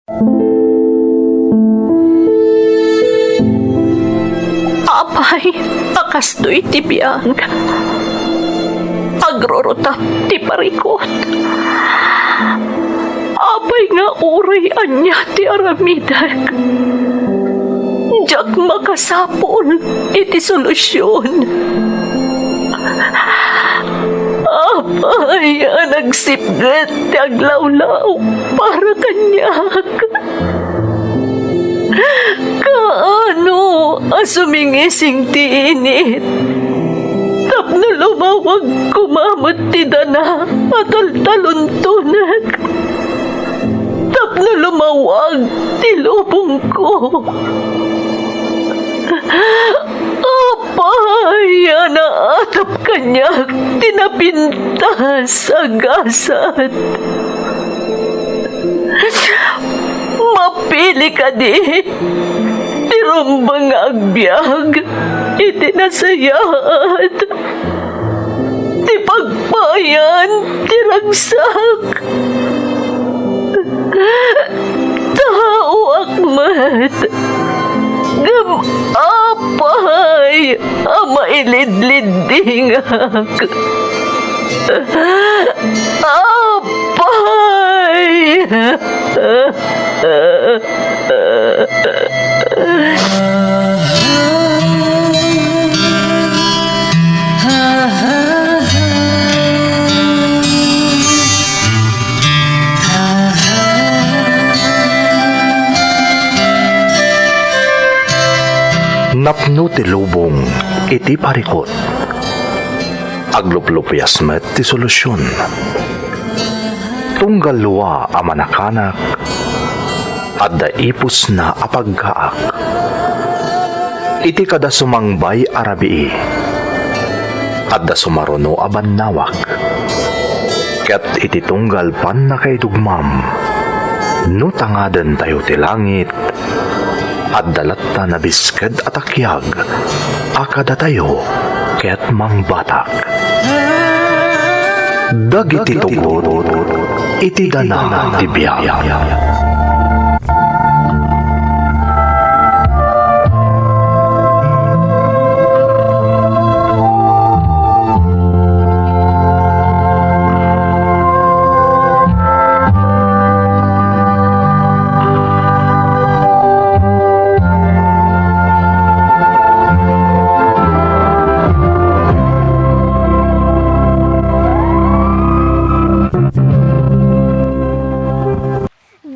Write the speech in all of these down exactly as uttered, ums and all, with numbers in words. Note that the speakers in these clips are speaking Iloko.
Apay, a kastoy ti biag. Agrurutap ti parikut. Apay nga uray ania ti aramidek, diak makasapul iti solusion. Apay a nagsipget ti aglawlaw para kaniak. Kaano a sumingising ti init tapno lumawag koma met ti dana a taltaluntonek, tapno lumawag ti lubongko. Apay a naatap kaniak ti napintas a gasat. Mapili kadi ti rumbeng nga agbiag iti nasayaat ti pagpayan ti ragsak. Taoak met, ngem apay a mailidliddingak. Apay! Napno ti lubong iti parikut. Agluplupias met ti solusion. Tunggal dua a manakanak, adda ipusna a paggaak. Iti kada sumangbay a rabii, adda sumaruno a bannawak. Ket iti tunggal pannakaidugmam, no tangadentayo ti langit, adda latta nabisked a takiag a kadatayo ket mangbatak. Dagiti tugot iti dana ti biag.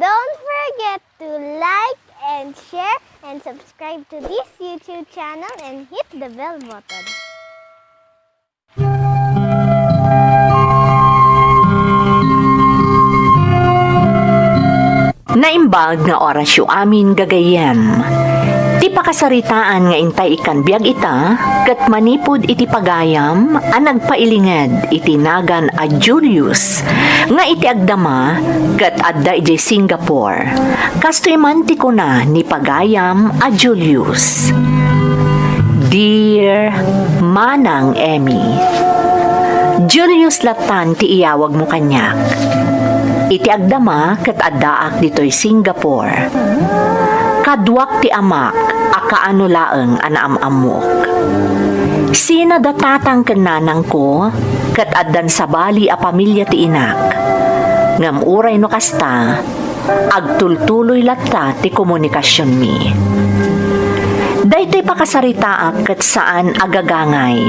Don't forget to like and share and subscribe to this YouTube channel and hit the bell button. Naimbag nga orasyo amin, gagayyem. Ti pakasaritaan nga intay ikkan biag ita ket manipud iti pagayam a nagpailinged iti nagan a Julius nga iti agdama ket adda idiay Singapore. Kastoy man ti kuna ni pagayam a Julius. Dear Manang Emmy, Julius lattan ti iyawagmo kaniak. Iti agdama ket addaak ditoy Singapore. Kaduak ti amak a kaano laeng a naam-ammok. Sina da tatang ken nanangko ket addan sabali a pamilia ti inak. Ngem uray no kasta, agtultuloy latta ti komunikasionmi. Daytoy pakasaritaak ket saan a gagangay.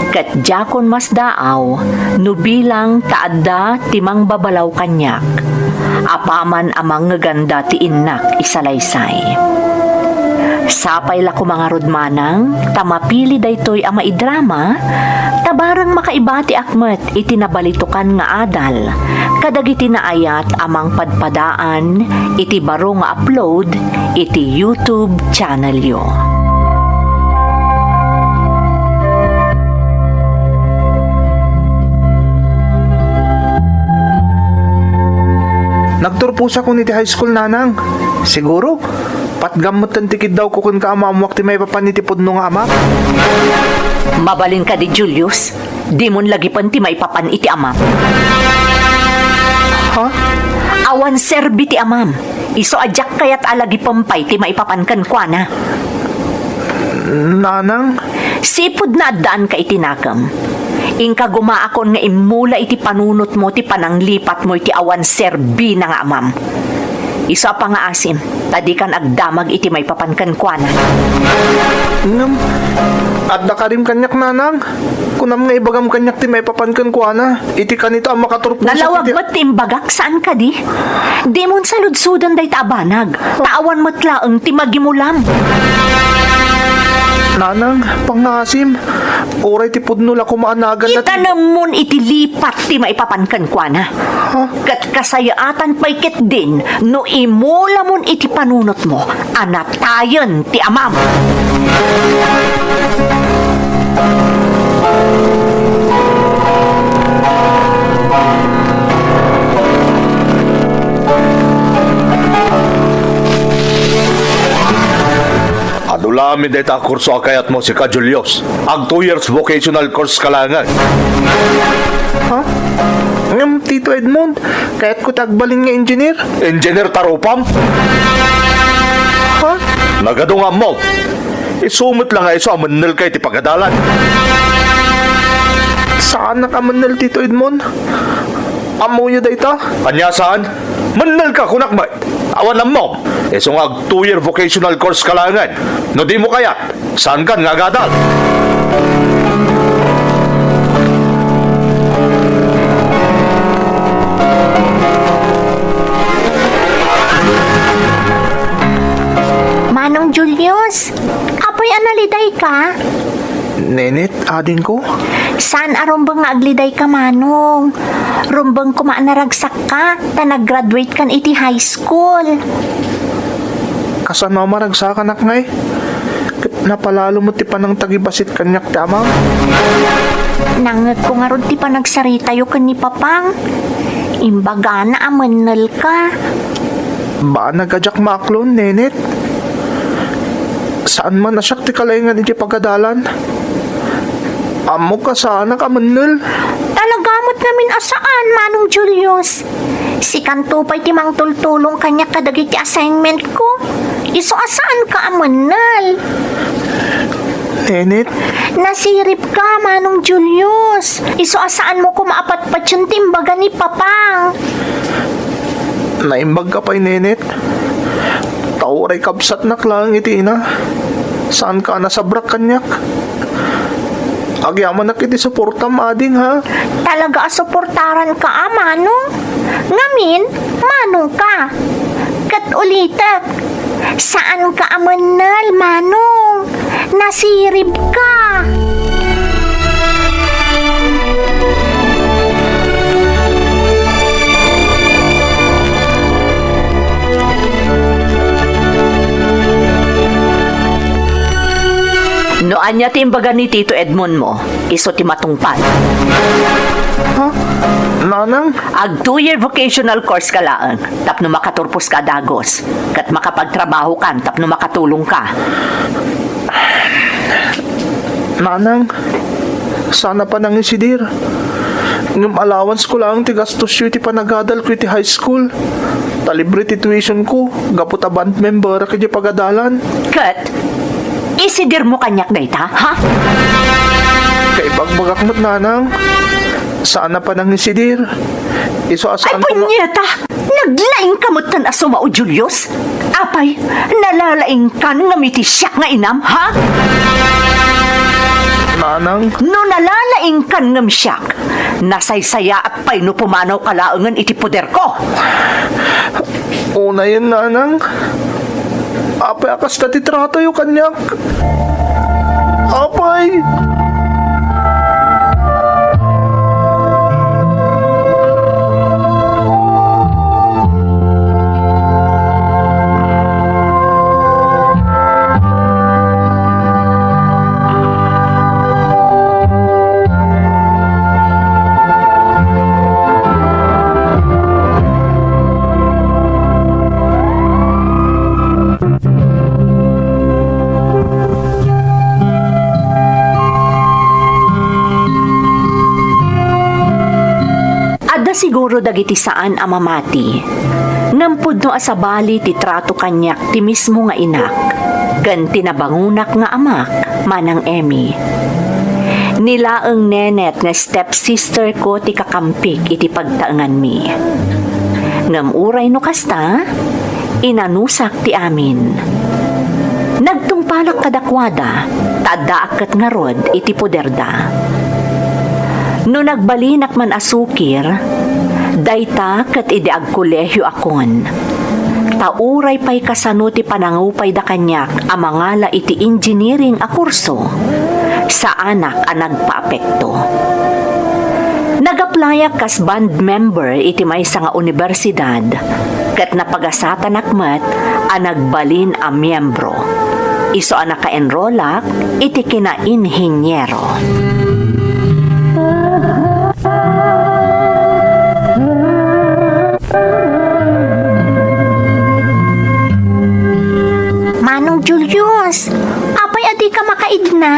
Ket diakon masdaaw no bilang ta adda ti mangbabalaw kaniak, apaman a mangngeganda ti innak isalaysay. Sapay la koma ngarud, manang, ta mapili daytoy a maidrama, ta barang makaibatiak met iti nabalitokan nga adal kadagiti naayat a mangpadpadaan iti baro nga upload iti YouTube channelyo. Nagturposakon iti high school, nanang. Siguro, patgam metten ti kiddawko ken kaammoammoak ti maipapan iti pudno nga amak. Mabalin kadi, Julius? Dimon lagipen ti maipapan iti amam. Ha? Awan serbi ti amam. Isu a diak kayat a lagipem pay ti maipapan kenkuana. Nanang? Sipud naaddaanka iti nakem, inka gumaakon nga immula iti panunotmo ti pananglipatmo iti awan serbina nga amam. Isu a pangngaasim, ta dikan agdamag iti maipapan kenkuana. Ngem, adda karim kaniak, Nanang. Kunam nga ibagam kaniak ti maipapan kenkuana, iti kanito a makaturpos iti... Nalawag met ti imbagak, saan kadi? Dimon saludsoden dayta a banag, ta awan met laeng ti magimulam. Nanang, pangngaasim, uray ti pudno la koma a nagan na ti... Itanemmon iti lipat ti maipapan kenkuana. Ha? Ket kasayaatan pay ketdin no imulamon iti panunotmo a natayen ti amam. Adu laeng dayta a kurso a kayatmo, sika, Julius. Ag two years vocational course ka laengen. Ha? Ngem, Tito Edmond, kayatko ti agbalin nga engineer. Engineer ta rupam? Ha? Nagadu nga ammom. Isu met la nga isu a mennelka iti pagadalan. Saanak a mennel, Tito Edmond. Ammoyo dayta? Ania saan? Mennelka, kunak met. Awan ammom. Isu nga ag two-year vocational course ka laengen. No dimo kayat, saankan nga agadag. Manong Julius, apay a nalidayka? Nenit, adingko. Saan a rumbeng nga aglidayka, Manong. Rumbeng koma a naragsakka, ta nag-graduatekan iti high school. Kasano a maragsakanak ngay? Ket napalalo met ti panangtagibasit kaniak ti amam. Nangngegko ngarud ti panagsaritayo ken ni Papang. Imbagana a mennelka. Banag a diak maaklon, Nenit. Saan man a siak ti kalaingan iti pagadalan. Ammok a saanak a mennel. Talaga met ngamin a saan, Manong Julius. Sikanto pay ti mangtultulong kaniak kadagiti assignmentko. Isu a saanka a mennel. Nenit. Nasiribka, Manong Julius. Isu a saanmo koma a patpatien ti imbaga ni Papang. Naimbagka pay, Nenit. Ta uray kabsatnak laeng iti ina, saanka a nasabrak kaniak. Agyamanak iti suportam, ading, ha? Talaga a suportaranka a, Manong. Ngamin, Manongka. Ket ulitek, saanka a mennel, Manong. Nasiribka. No ania ti imbaga ni Tito Edmond mo, isu ti matungpal. Ha? Nanang? Ag two-year vocational course ka laeng tapno makaturpos ka dagus, ket makapagtrabaho kan tapno makatulong ka. Nanang, saan a panangisidir. Ngem allowance ko laeng ti gastosyo iti panagadal ko iti high school. Ta libre ti tuition ko, gapu ta band member ket iti pagadalan. Ket, isidir mo kaniak dayta, ha? Kaibagbagak met, Nanang. Saan a panangisidir. Isu a saan ko ma- Ay, punyeta! Naglaingka metten a sumao, Julius? Apay, nalalaingkan ngem iti siak nga inam, ha? Nanang. No nalalaingkan ngem siak, nasaysayaat pay no pumanawka laengen iti poderko. Unayen, Nanang. Apay a kasta ti tratoyo kaniak? Apay! Adda siguro dagiti saan a mamati. Ngem pudno a sabali ti trato kaniak ti mismo nga inak, ken ti nabangonak nga amak, Manang Emmy. Ni laeng Nenet nga stepsister ko ti kakampik iti pagtaenganmi. Ngem uray no kasta, inanusak ti amin. Nagtungpalak kadakuada, ta addaak ket ngarud iti poderda. No nagbalinak man a sukir, dayta ket idi agkolehiyoakon. Ta uray pay kasano ti panangupayda kaniak a mangala iti engineering a kurso, saanak a nagpaapekto. Nag-applyak kas band member iti maysa nga unibersidad, ket napagasatanak met a nagbalin a miyembro. Isu a naka-enrollak iti kinainhiniero. Manong Julius, apay a dika makaidna?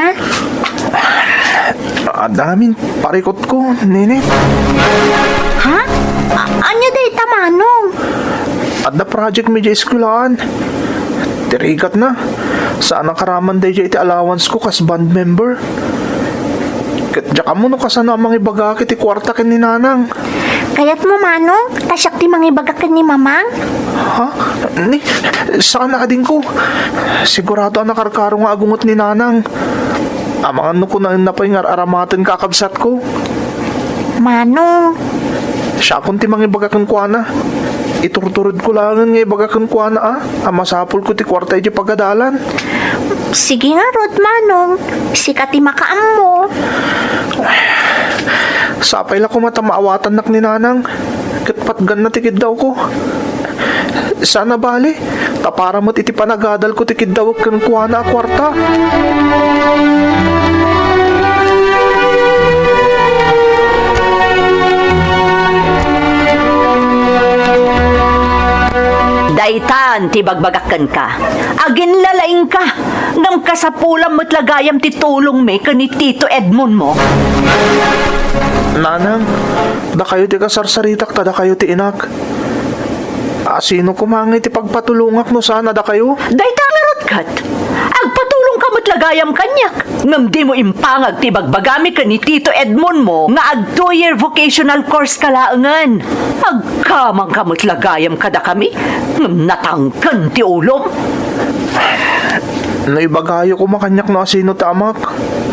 Adda ngamin parikutko, Nenet. Ha? A-, ania dayta, Manong? Adda project mi idiay eskuelaan. Ti rigatna, saan a karaman daydiay iti allowance ko kas band member. Ket diak ammo no kasano a mangibagak iti kuarta ken ni Nanang. Kayatmo, Manong, ta siak ti mangibaga ken ni Mamang? Ha? Ni, saan a adingko? Sigurado a nakarkaro nga agunget ni Nanang. Amangan no kunaenna pay nga ar-aramatenka a kabsatko. Manong. Siakon ti mangibaga kenkuana. Iturturedko laengen nga ibaga kenkuana a, a masapulko ti kuarta idiay pagadalan. Sige ngarud, Manong. Sika ti makaammo. Sapay la koma ta maawatannak ni Nanang. Ket patganna ti kiddawko. Saan a bale, ta para met iti panagadalko ti kiddawek kenkuana a kuarta. Daytan ti ibagbagak kenka. Aginlalaingka, ngem kasapulam met la gayam ti tulongmi ken ni Tito Edmond mo. Nanang, dakayo ti kasarsaritak ta dakayo ti inak. Asino koma ngay ti pagpatulongak no saan a dakayo? Dayta ngarud ket, agpatulongka met la gayam kaniak, ngem dimo impangag ti ibagbagami ken ni Tito Edmond mo nga ag two-year vocational course ka laengen. Agkamangka met la gayam kadakami, ngem natangken ti ulom. No ibagayo koma kaniak no asino ti amak,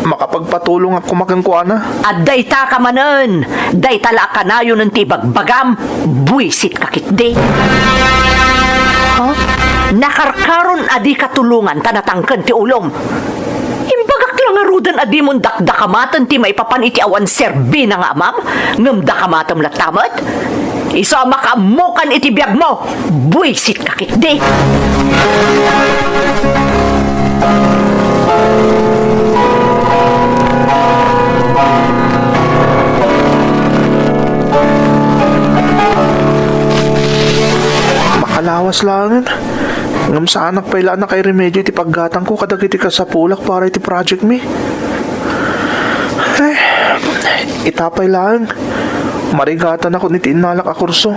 makapagpatulongak koma kenkuana. Adda ita ka manen, dayta la a kanayonen ti ibagbagam, buisitka ketdi. Ha? Nakarkaron a dika tulongan ta natangken ti ulom. Imbagak la ngaruden a dimon dakdakamaten ti maipapan iti awan serbina nga amam, ngem dakamatem latta met. Isu a makaammokan iti biagmo, buisitka ketdi. Makalawas laengen. Ngem saanak pay la a nakairemedio iti paggatangko kadagiti kasapulak para iti project mi. Ay, ita pay laeng. Marigatanakon iti innalak a kurso.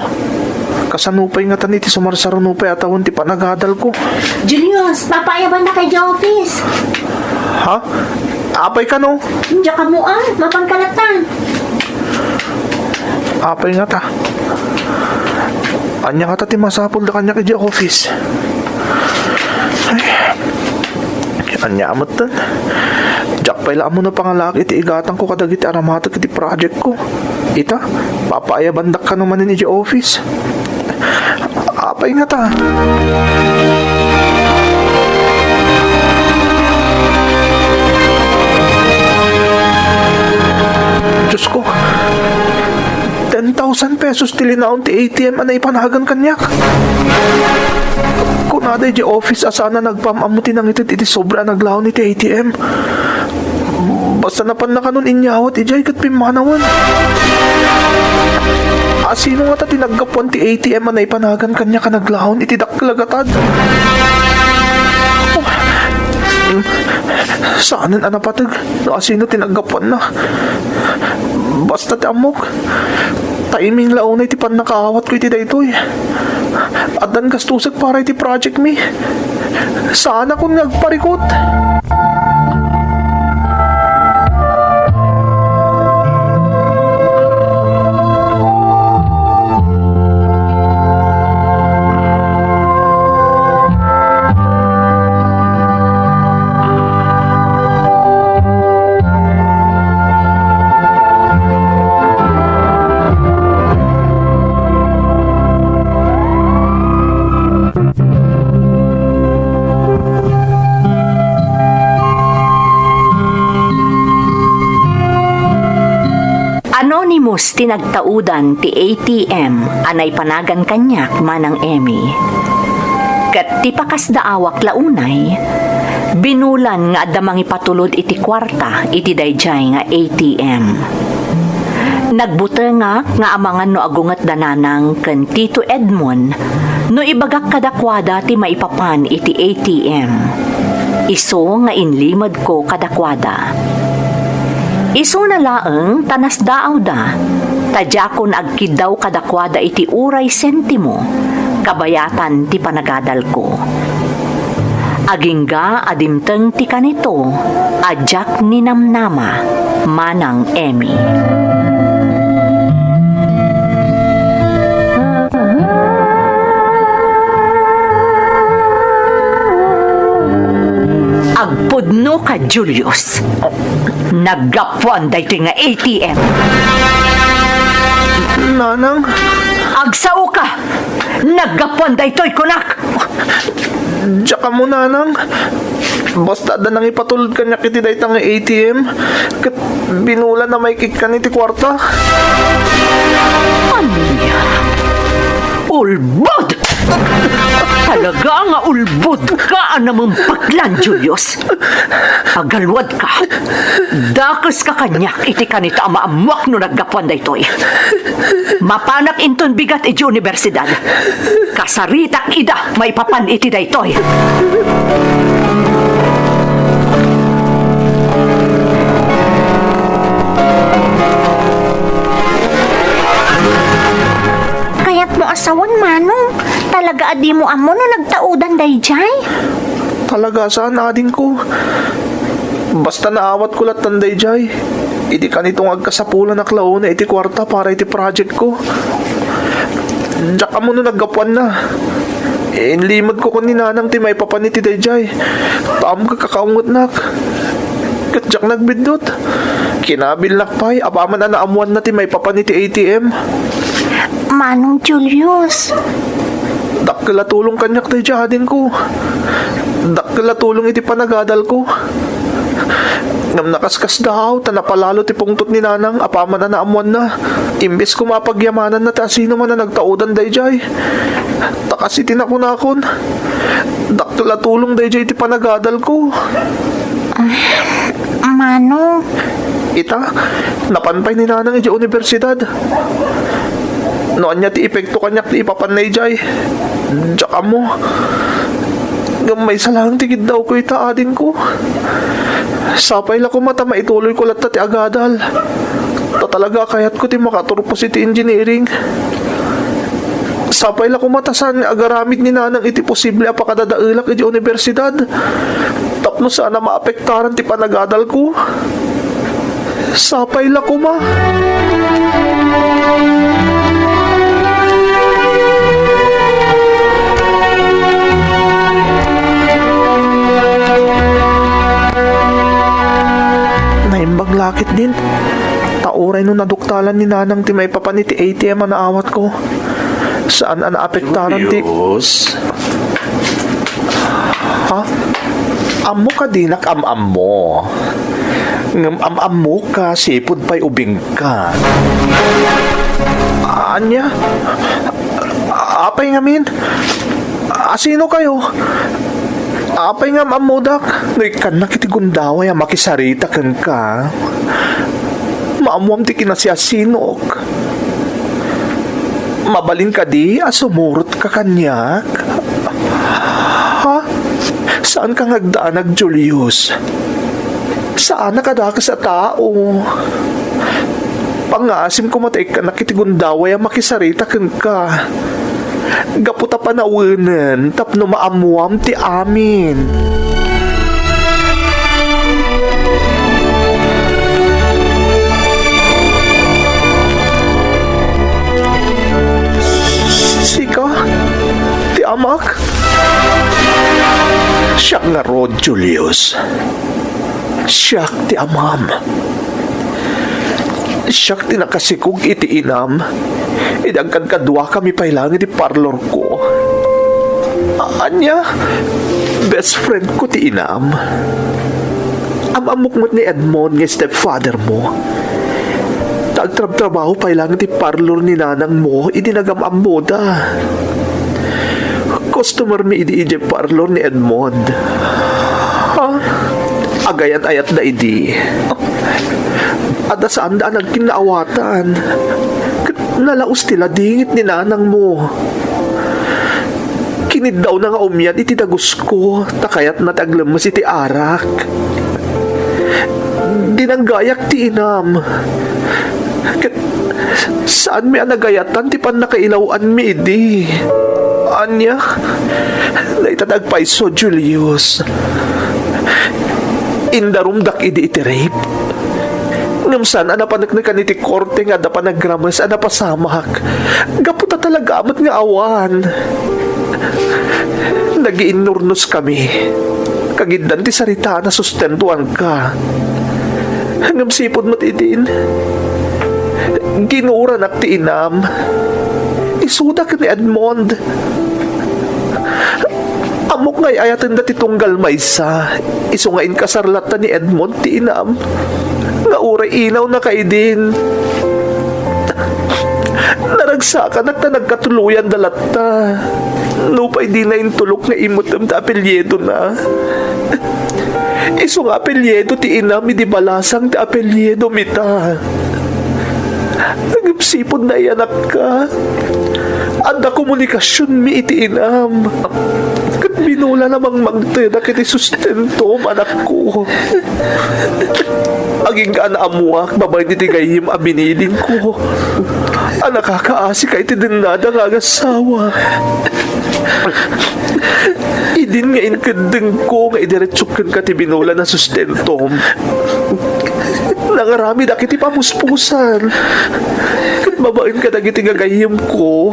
Kasano pay ngatan iti sumarsaruno pay a tawen ti panagadalko? Julius, papaayabannaka idiay office. Ha? Apay kano? Diak ammo a, mapanka latta. Apay ngata? Ania ngata ti masapulda kaniak idiay office? Ay, ania metten? Diak pay la ammo no pangalaak iti igatangko kadagiti aramatek iti projectko. Ita, papaayabandak kano manen idiay office. Apay ngata? Diosko, ten thousand pesos ti linaon ti A T M a naipanagan kaniak. Kunada idiay office a saan a nagpaam-ammo ti nangited iti sobra a naglaon iti A T M. Basta napanna kanon inyawat idiay ket pimmanawen. Asino ngata ti naggapuan ti A T M a naipanagan kaniak a naglaon iti dakkel a gatad? Saanen a napateg no asino ti naggapuanna. Basta ti ammok, Timing la unay ti pannakaawatko iti daytoy. Addan gastusek para iti project mi. Saanakon nga agparikut. Anonymous ti nagtaudan ti A T M a naipanagan kaniak, Manang Emmy. Ket ti pakasdaawak la unay, binulan nga adda mangipatulod iti kuarta iti daydiay nga A T M. Nagbutengak nga amangan no agungetda nanang ken Tito Edmond no ibagak kadakuada ti maipapan iti A T M. Isu nga inlimedko kadakuada. Isuna laeng ta nasdaawda, ta diakon agkiddaw kadakuada iti uray sentimo, kabayatan ti panagadalko. Agingga a dimteng ti kanito a diak ninamnama, Manang Emmy. Agpudno ka, Julius. Naggapuan daytoy nga A T M. Nanang? Agsao ka! Naggapuan daytoy, kunak! Diak ammo, Nanang. Basta adda nangipatulod kaniak iti dayta nga A T M, ket binulan a maikikkan iti kuarta. Ania? Ulbod! Talaga nga ulbod ka a namempaklan, Julius. Agalwad ka. Dakes ka kaniak iti kanito a maammuak no naggapuan daytoy. Mapanak inton bigat iti universidad. Kasaritak ida maipapan iti daytoy. Kayatmo a sawen, Manong? Talaga a dimo ammo no nagtaudan daydiay? Talaga saan, adingko. Basta naawatko lattan daydiay. Idi kanito nga agkasapulanak la unay iti kuarta para iti projectko. Diak ammo no naggapuanna. Inlimedko ken ni Nanang ti maipapan iti daydiay. Tamka kakaungetnak. Ket diak nagbiddut. Kinabilnak pay apaman a naammoanna ti maipapan iti A T M. Manong Julius. Dakkel a tulong kaniak daydiay, adingko. Dakkel a tulong iti panagadalko. Ngem nakaskasdaaw ta napalalo ti pungtot ni Nanang apaman a naammoanna. Imbes koma a pagyamananna ti asinoman a nagtaudan daydiay, ta kas iti nakunakon, dakkel a tulong daydiay iti panagadalko. Mano? Ita, napan pay ni Nanang idiay universidad. No ania ti epekto kaniak ti ipapanna idiay, diak ammo. Ngem maysa laeng ti kiddawko ita, adingko. Sapay la koma ta maituloyko latta ti agadal. Ta talaga a kayatko ti makaturpos iti engineering. Sapay la koma ta saan nga agaramid ni Nanang iti posible a pakadadaelak idiay universidad. Tapno saan a maapektaran ti panagadalko. Sapay la koma. Naimbag la ketdin. Ta uray no naduktalan ni Nanang ti maipapan iti A T M a naawatko, saan a naapektaran ti Julius? Ha? Ammo ka dinak am-ammo. Ngem am-ammoka, sipud pay ubingka. Ania? Apay ngamin? Asino kayo? Apay nga am-ammodak? No ikkannak iti gundaway a makisarita kenka, maammoam ti kinasiasinok. Mabalin kadi a sumurot ka kaniak? Ha? Saan ka nga agdanag, Julius? Saanak a dakes a tao. Pangasim koma ta ikkanak iti gundaway a makisarita kenka. Gapu ta panawenen tapno maammuam ti amin. Sika ti amak? Siak ngarud, Julius. Siak ti amam. Siak ti nakasikog iti inam idi agkadkaduakami pay laeng iti parlorko. Ania? Best friendko ti inam. Am-ammok met ni Edmond nga stepfather mo. Ta agtrabtrabaho pay laeng iti parlor ni nanang mo idi nagam-ammoda. Customer mi idi idiay parlor ni Edmond. Ha? Agayat-ayatda idi. Adda saanda a nagkinnaawatan. Ket nalaus ti ladingit ni nanang mo. Kiniddawna nga umian iti dagusko, ta kayatna ti aglemmes iti arak. Dinanggayak ti inam. Ket saanmi a nagayatan ti pannakailaw-anmi idi. Ania? Dayta ti agpayso, Julius. Indarumdak idi iti rape. Ngem saan a napaneknekan iti korte nga adda panagrames a napasamak. Gapu ta talaga met nga awan. Nagiinnurnoskami. Kagiddan ti saritaan a sustentuanka. Ngem sipud met idin, ginuranak ti inam. Isuda ken ni Edmond. Ammok nga ay-ayatenda ti tunggal maysa, isu nga inkasar latta ni Edmond ti inam, nga uray inawnaka idin. Naragsakanak ta nagkatuluyanda latta. Nupay dina intulok nga imetem ti apelyidona. Isu nga apelyido ti inam idi balasang ti apelyidom ita. Ngem sipud nayanakka, adda komunikasionmi iti inam. Ket binula a mangmangtedak iti sustentom, anakko. Agingga a naammuak babaen iti gayyem a binilingko a nakakaasika iti dennada nga agasawa. Idin nga inkeddengko nga idiretsok kenka ti binulan a sustentom, nangaramidak iti pamuspusan. Ket babaen kadagiti gagayyemko,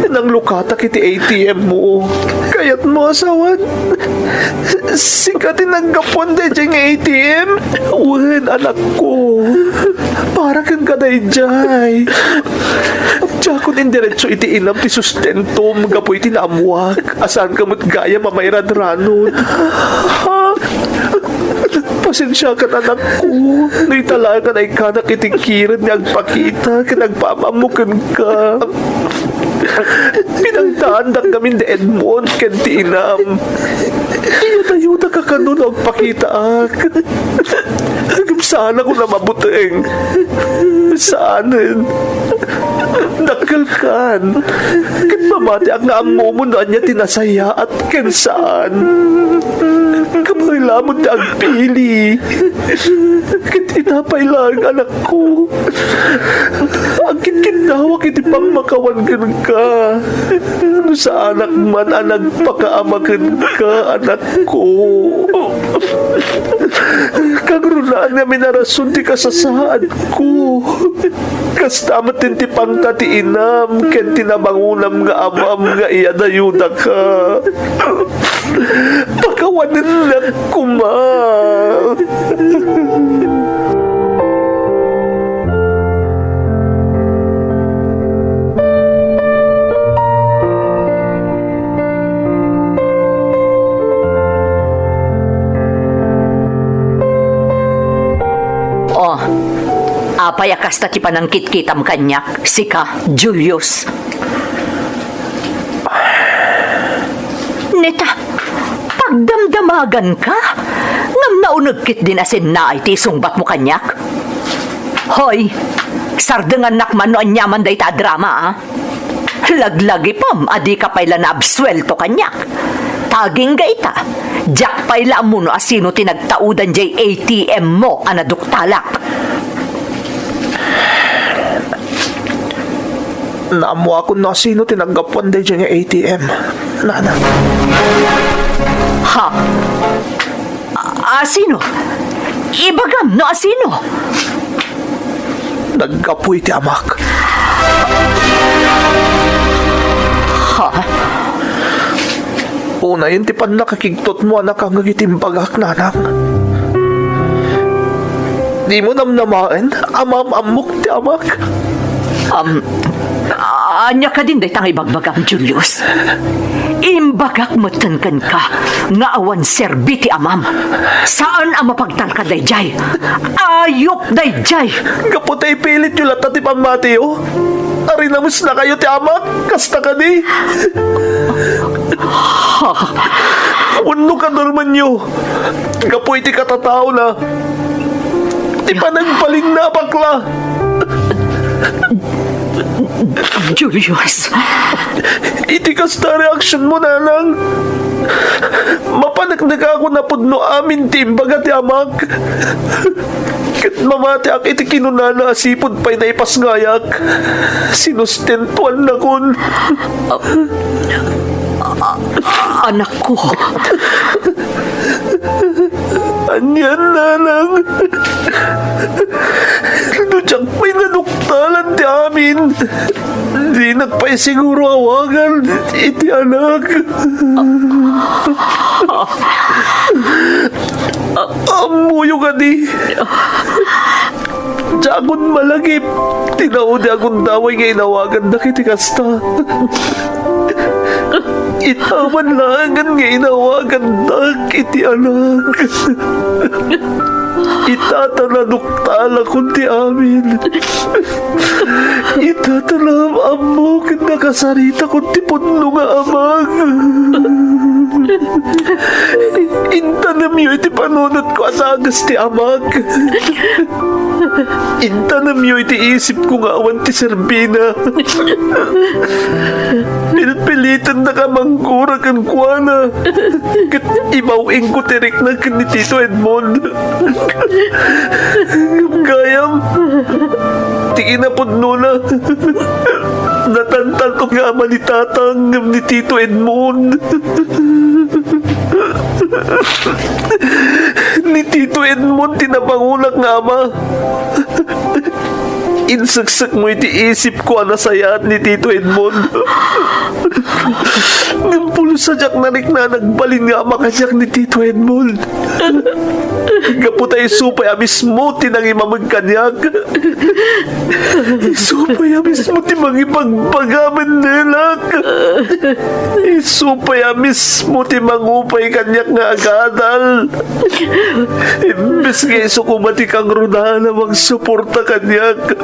nanglukatak iti A T M mo. Kayatmo a sawen, sika ti naggapuan daydiay nga A T M? Wen, anakko. Para kenka daydiay. Diakon indiretso iti inam ti sustentom gapu iti naammuak a saanka met gayam a mairadranod. Pasensiakan, anakko, no ita laeng a naikkanak iti kired nga agpakita ken agpaam-ammo kenka. Pinagtaandak ngamin ni Edmond ken ti inam. Iyadayodak a kano no agpakitaak. Ngem saanak a mabuteng. Saanen. Dakkelkan. Ket mamatiak nga ammomon no ania ti nasayaat ken saan. Kabaelamon ti agpili. Ket ita pay laeng, anakko. Agkitkitdawak iti pangmakawan kenka. No saanak man a nagpakaama kenka, anakko. Kagrunaan ngamin a rason ti kasasaadko. Kasta met ti pangta ti inam ken ti nabangonam nga amam nga iyadayodaka. Pakawanennak koma. Oh, apay a kasta ti panangkitkitam kaniak, sika, Julius? Neta, pagdamdamaganka? Ngem nauneg ketdin a sinnaay ti isungbatmo kaniak? Hoy, sardengannak man no aniaman dayta a drama, a? Laglagipem a dika pay la naabsuelto kaniak. Ta agingga ita, diak pay la ammo no asino ti nagtaudan diay A T M mo a naduktalak. Naammoakon no asino ti naggapuan daydiay nga A T M, nanang. Ha? A-, asino? Ibagam no asino? Naggapu iti amak. Ha? Unayen ti pannakakigtotmo a nakangngeg iti imbagak, nanang. Dimo namnamaen a maam-ammok ti amak? Am, ania kadin dayta nga ibagbagam, Julius? Imbagak metten kenka nga awan serbi ti amam. Saan a mapagtalka daydiay. Ayok daydiay. Gapu ta ipilityo latta ti pammatiyo, arinamesnakayo ti amak, kasta kadi? Wenno kadalmanyo, gapu iti katataona, ti panagbalinna a bakla. Julius. Iti kasta a reaksionmo, nanang, mapaneknekakon a pudno amin ti imbaga ti amak. Ket mamatiak iti kinunana a sipud pay naipasngayak. Sinustentuannakon. A-, a-, anakko. Anian, nanang? No diak pay naduktalan ti amin, dinak pay siguro awagan iti anak. Ammoyo kadi? Diakon malagip ti naudi a gundaway nga inawagandak iti kasta. Ita man laengen nga inawagandak iti anak. Ita ta naduktalakon ti amin. Ita ta naam-ammok ken nakasaritakon ti pudno nga amak. Intanemyo iti panunotko a dagus ti amak. Intanemyo iti isipko nga awan ti serbina. Pilpilitendaka a manggura kenkuana. Ket ibaw-ingko ti rikna ken ni Tito Edmond. Gayam, ti kinapudnona, natantanto nga ama ni Tatang ngem ni Tito Edmond. Ni Tito Edmond ti nabangonak nga ama. Inseksekmo iti isipko a nasayaat ni Tito Edmond. Ngem pulos a diak narikna a nagbalin nga ama kaniak ni Tito Edmond. Gapu ta isu pay a mismo ti nangimameg kaniak. Isu pay a mismo ti mangibagbaga, mennelak. Isu pay a mismo ti mangupay kaniak nga agadal. Imbes nga isu koma ti kangrunaan a mangsuporta kaniak.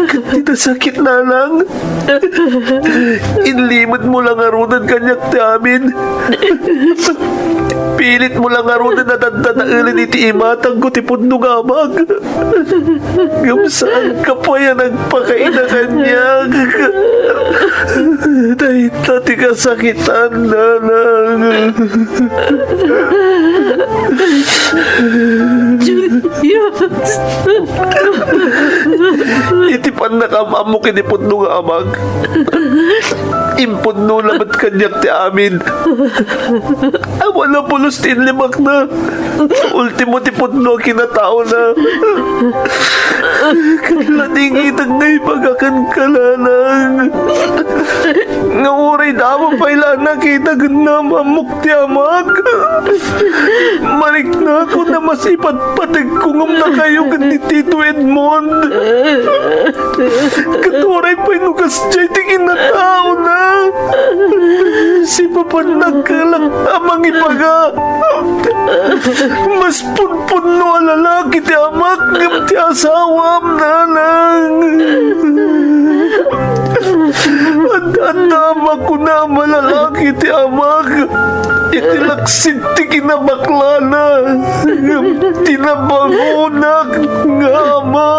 Ket ti nasakit, nanang, inlimedmo la ngaruden kaniak ti amin. Pilitmo la ngaruden a daddadaelen iti imatangko ti pudno nga amak. Ngem saanka pay a nagpakaila kaniak. Dayta ti kasakitan, nanang. Julius. Iti pannakaam-ammok iti pudno nga amak, impudnona met kaniak ti amin. Awan a pulos ti inlimakna. Ultimo ti pudno a kinataona. Ket ladingitek nga ibaga kenka, nanang, nga uray damo pay la a nakita ken naam-ammok ti amak. Mariknakon a mas ipatpategko ngem dakayo ken ni Tito Edmond. Ket uray pay no kasdiay ti kinataona, sipapan nagkalak a mangibaga. Mas punpunno a lalaki ti amak ngem ti asawam, nanang. Adda, adda a makuna a malalaki ti amak iti laksid ti kinabaklana ngem ti nabangonak nga ama.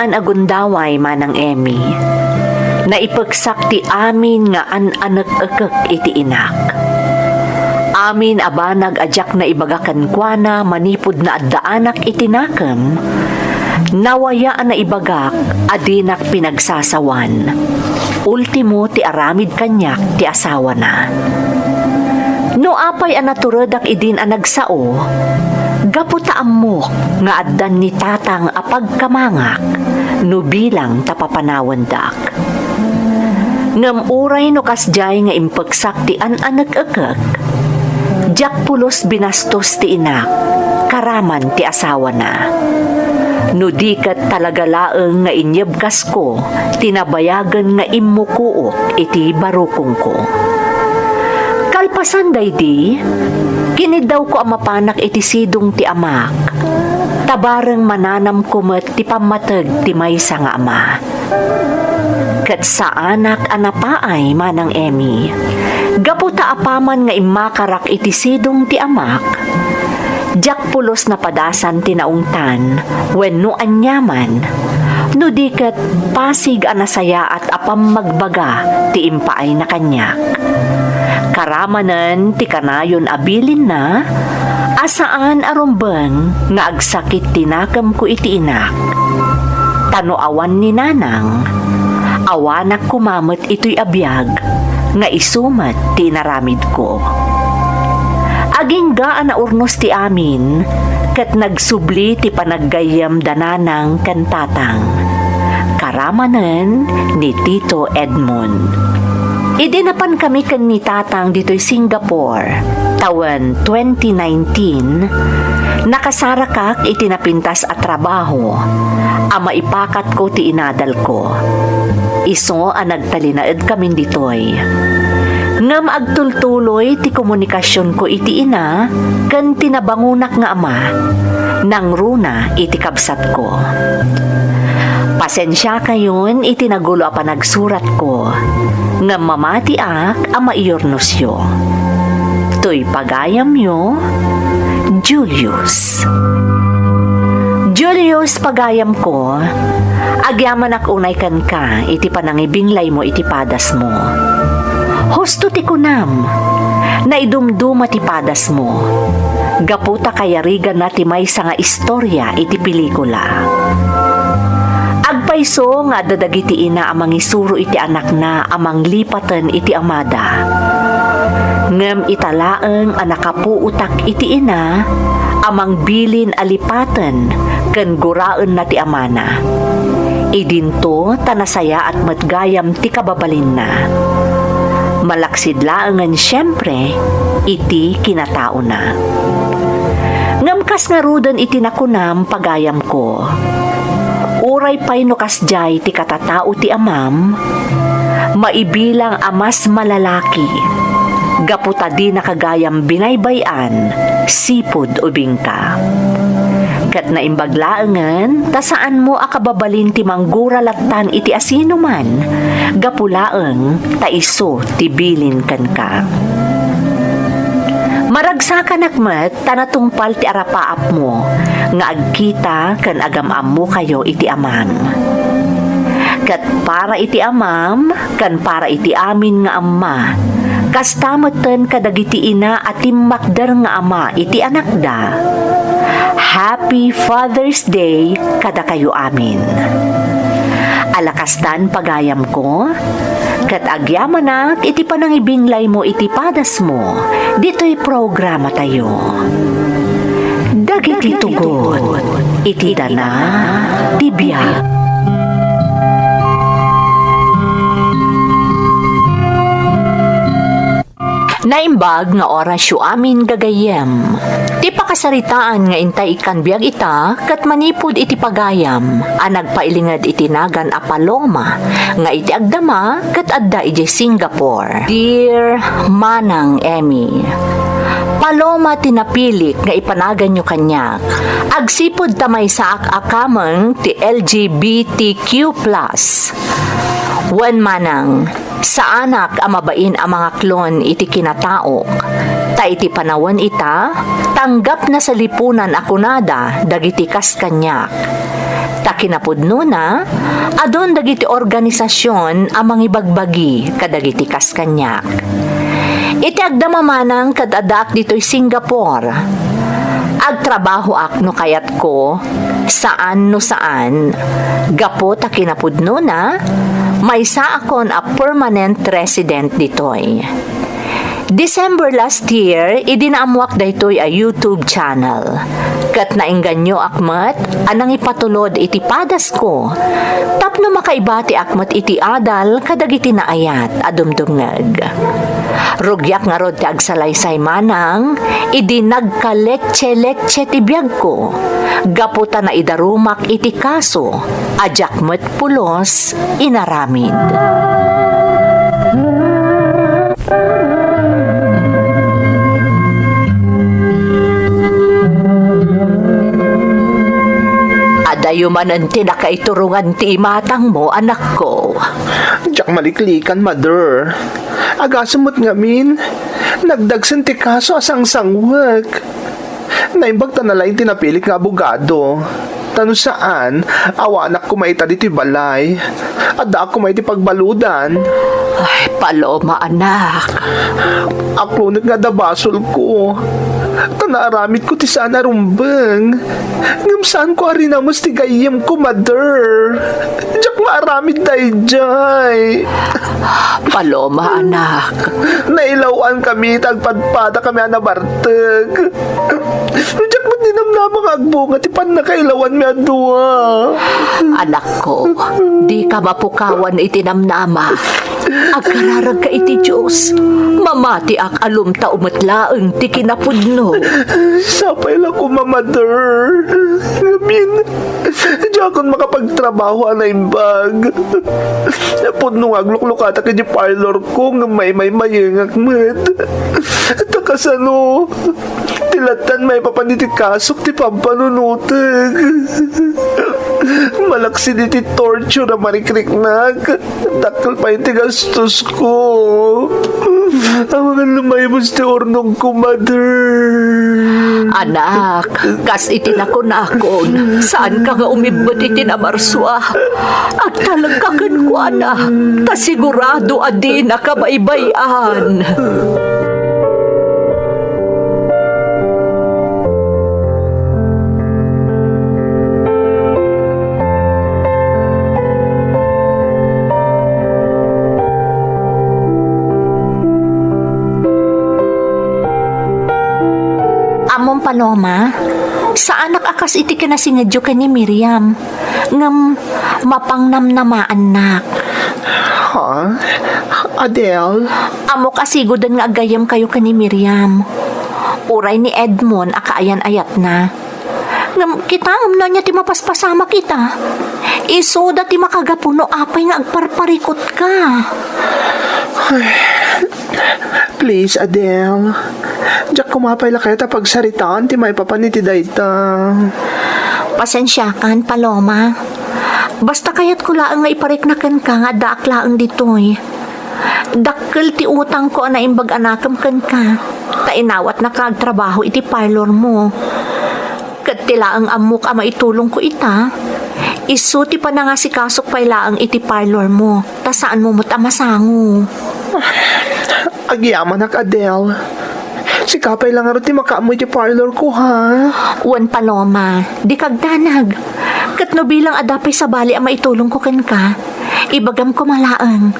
An agundaway, Manang Emmy, naipeksak ti amin nga an-anekekek iti inak. Amin a banag a diak naibaga kenkuana manipud naaddaanak iti nakem, nawaya a naibagak a dinak pinagsasawan. Ultimo ti aramid kaniak ti asawana. No apay a naturedak idin a nagsao, gapu ta ammok nga addan ni Tatang a pagkamangak no bilang ta papanawendak. Ngem uray no kasdiay nga impeksak ti an-anekekek, diak pulos binastos ti inak, karaman ti asawana. No di ket talaga laeng nga inyebkasko ti nabayagen nga immukook iti barukongko. Kalpasan daydi, kiniddawko a mapanak iti sidong ti amak, ta bareng mananamko met ti pammateg ti maysa nga ama. Ket saanak a napaay, Manang Emmy. Gapu ta apaman nga immakarak iti sidong ti amak, diak pulos napadasan ti naungtan wenno aniaman, no di ket pasig a nasayaat a pammagbaga ti impaayna kaniak. Karamanen ti kanayon a bilinna a saan a rumbeng nga agsakit ti nakemko iti inak. Ta no awan ni Nanang, awanak koma met itoy a biag nga isu met ti inaramidko. Agingga a naurnos ti amin, ket nagsubli ti panaggayyem da Nanang ken Tatang, karamanen ni Tito Edmond. Idi napankami ken ni Tatang ditoy Singapore, tawen twenty nineteen, nakasarakak iti napintas a trabaho a maipakatko ti inadalko. Isu a nagtalinaedkamin ditoy. Ngem agtultuloy ti komunikasionko iti ina ken ti nabangonak nga ama, nangruna iti kabsatko. Pasensiakayon iti nagulo a panagsuratko, ngem mamatiak a maiyurnosyo. Toy pagayamyo, Julius. Julius, pagayamko, agyamanak unay kenka iti panangibinglaymo iti padasmo. Husto ti kunam, naidumduma ti padasmo. Gapu ta kayariganna ti maysa nga istorya iti pelikula. Agpayso nga adda dagiti ina a mangisuro iti anakna a manglipaten iti amada. Ngem ita laeng a nakapuotak iti ina a mangbilin a lipaten ken guraenna ti amana. Idinto ta nasayaat met gayam ti kababalinna. Malaksid laengen siempre iti kinataona. Ngem kas ngaruden iti nakunam, pagayamko, uray pay no kasdiay ti katatao ti amam, maibilang a mas malalaki, gapu ta dinaka gayam binaybay-an, sipud ubingka. Ket naimbag laengen ta saanmo a kababalin ti manggura lattan iti asinoman, gapu laeng ta isu ti bilin kenka. Maragsakanak met ta natungpal ti arapaapmo nga agkita ken agam-ammokayo iti amam. Ket para iti amam ken para iti amin nga amma, kasta metten kadagiti ina a timmakder nga ama iti anakda, Happy Father's Day kadakayo amin. Ala kastan, pagayamko, ket agyamanak iti panangibinglaymo iti padasmo ditoy programatayo. Dagiti tugot iti dana ti biag. Naimbag nga orasyo amin, gagayyem. Ti pakasaritaan nga intay ikkan biag ita ket manipud iti pagayam a nagpailinged iti nagan a Paloma nga iti agdama ket adda idiay Singapore. Dear Manang Emmy, Paloma ti napilik nga ipanaganyo kaniak. Agsipud ta maysaak a kameng ti L G B T Q plus. Wen, Manang, Saanak a mabain a mangaklon iti kinataok, ta iti panawen ita, tanggap na salipunan a kunada dagiti kas kaniak. Ta kinapudnona, adun dagiti organisasion a mangibagbagi kadagiti kas kaniak. Iti agdama manang ket addaak ditoy Singapore, agtrabahoak no kayatko, saan no saan, gapu ta kinapudnona, maysaakon a permanent resident ditoy. December last year, idi naammoak daytoy a YouTube channel. Ket naengganyoak met a nangipatulod iti padasko tapno makaibatiak met iti adal kadagiti naayat a dumdumngeg. Rugiak ngarud ti agsalaysay manang idi nagkaletse-letse ti biagko gapu ta naidarumak iti kaso a diak met pulos inaramid. Adayo manen ti nakaiturongan ti imatangmo, anakko. Diak maliklikan, mother. Agasem met ngamin, nagdagsen ti kaso a sangsangwek. Naimbag ta nalaing ti napilik nga abogado. Ta no saan, awanak koma ita ditoy balay. Addaak koma iti pagbaludan. Ay, Paloma, anak. Aklonek nga adda basolko. Ta naaramidko ti saan a rumbeng. Ngem saanko a rinames ti gayyemko, mother. Diak maaramid daydiay. Paloma, anak. Nailaw-ankami ta agpadpadakami a nabartek. Diak met ninamnama nga agbunga ti pannakailawanmi a dua. Anakko, dika mapukawan iti namnama. Agkararagka iti Dios. Mamatiak a lumtao met laeng ti kinapudno. Sapay la koma, mother. Ngamin, diakon makapagtrabaho a naimbag. Pudno nga agluklukatak iti parlorko ngem maymaymayengak met. Ta kasano, ti lattan maipapan iti kasok ti pampanunoteg. Malaksid iti torture a marikriknak, dakkel pay ti gastosko. Amangan lumaybos ti urnongko, mother. Anak, kas iti nakunakon, saanka nga umibbet iti namarsua. Agtalekka kenkuana, ta sigurado a dinaka baybay-an. Ammom, Paloma, saanak a kas iti kinasingedyo ken ni Miriam, ngem mapangnamnamaannak. Ha? Adele? Ammok a sigoden nga aggayyemkayo ken ni Miriam. Uray ni Edmond a kaayan-ayatna. Ngem kitaem no ania ti mapaspasamak ita. Isuda ti makagapu no apay nga agparparikutka. Please, Adele. Diak koma pay la kayat a pagsaritaan ti maipapan iti dayta. Pasensiakan, Paloma. Basta kayatko laeng nga iparikna kenka nga addaak laeng ditoy. Dakkel ti utangko a naimbag a nakem kenka, ta inawatnaka agtrabaho iti parlormo. Ket ti laeng ammok a maitulongko ita, isu ti panangasikasok pay laeng iti parlormo, ta saanmo met a masango. Agyamanak, Adele. Sika pay la ngarud ti makaammo iti parlorko, ha? Wen, Paloma, dika agdanag. Ket no bilang adda pay sabali a maitulongko kenka, ibagam koma laeng,